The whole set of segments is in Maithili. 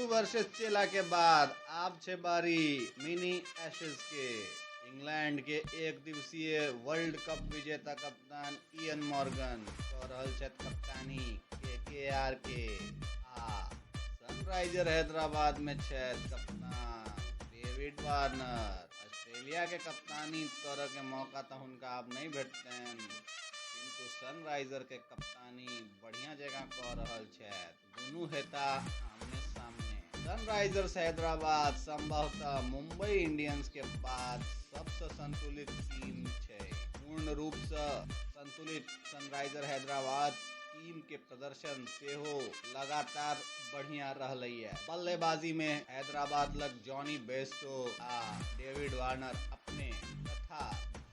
गुरु वर्सेस चेला के बाद आब छै बारी मिनी एशेज के। इंग्लैंड के एक दिवसीय वर्ल्ड कप विजेता कप्तान इयन मॉर्गन कऽ रहल छथि कप्तानी केकेआर के आ सनराइजर हैदराबाद में छथि कप्तान डेविड वार्नर। ऑस्ट्रेलिया के कप्तानी करऽ के मौका तऽ हुनका आब नहि भेटतनि, किंतु सनराइजर के कप्तानी बढ़िया जगह कऽ रहल छथि। दुनू हेता आमने सामने। सनराइजर्स हैदराबाद संभवतः मुंबई इंडियंस के बाद सबसँ संतुलित टीम छै। पूर्ण रूप सँ संतुलित सनराइजर हैदराबाद टीम के प्रदर्शन सेहो लगातार बढ़िया रहलैए। बल्लेबाजी में हैदराबाद लग जॉनी बेस्टो आ डेविड वार्नर अपने तथा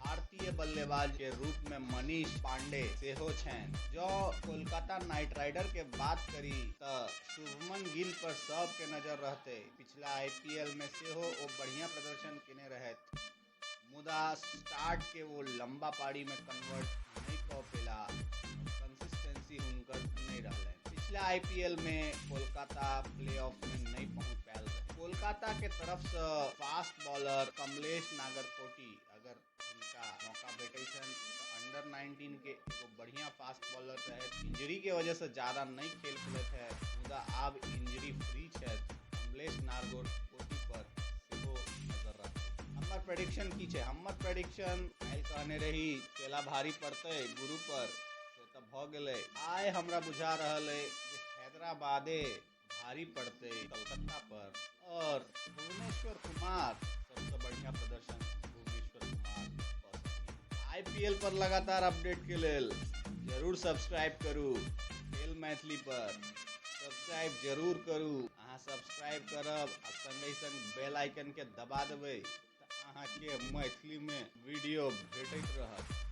भारतीय बल्लेबाज के रूप में मनीष पांडे सेहो छनि। जँ कोलकाता नाइट राइडर के बात करी त शुभमन गिल पर सब के नजर रहतै। पिछला आईपीएल में सेहो ओ बढ़िया प्रदर्शन केने रहथि, मुदा स्टार्ट के ओ लंबा पारी में कन्वर्ट नहि कऽ पेला। कंसिस्टेंसी हुनकर नहि रहलनि। पिछला आईपीएल में कोलकाता प्लेऑफ में नहि पहुंच पायल रहे। कोलकाता के तरफ सँ फास्ट बॉलर कमलेश नागरकोटी अगर हुनका मौका भेटै छनि तऽ अंडर 19 के एगो बढ़िया फास्ट बॉलर रहथि। इंजरी के वजह से ज्यादा नहि खेल पेलथि है, मुदा आब इंजरी फ्री छथि। कमलेश नागरकोटी पर सेहो नजर रखतै। हमर प्रेडिक्शन की छै? हमर प्रेडिक्शन काल्हि कहने रही चेला भारी पड़तै गुरु पर, से तऽ भऽ गेलै। आइ हमरा बुझा रहल अइ जे हैदराबादे भारी पड़तै कलकत्ता पर और भुवनेश्वर कुमार सबसँ बढ़िया प्रदर्शन भुवनेश्वर कुमार कऽ सकैए। आईपीएल पर लगातार अपडेट के लेल जरूर सब्सक्राइब करू खेल मैथिली पर। सब्सक्राइब जरूर करू। अहाँ सब्सक्राइब करब आ संगहि संग बेल आइकन के दबा देबै तऽ अहाँके मैथिलीमे वीडियो भेटैत रहत।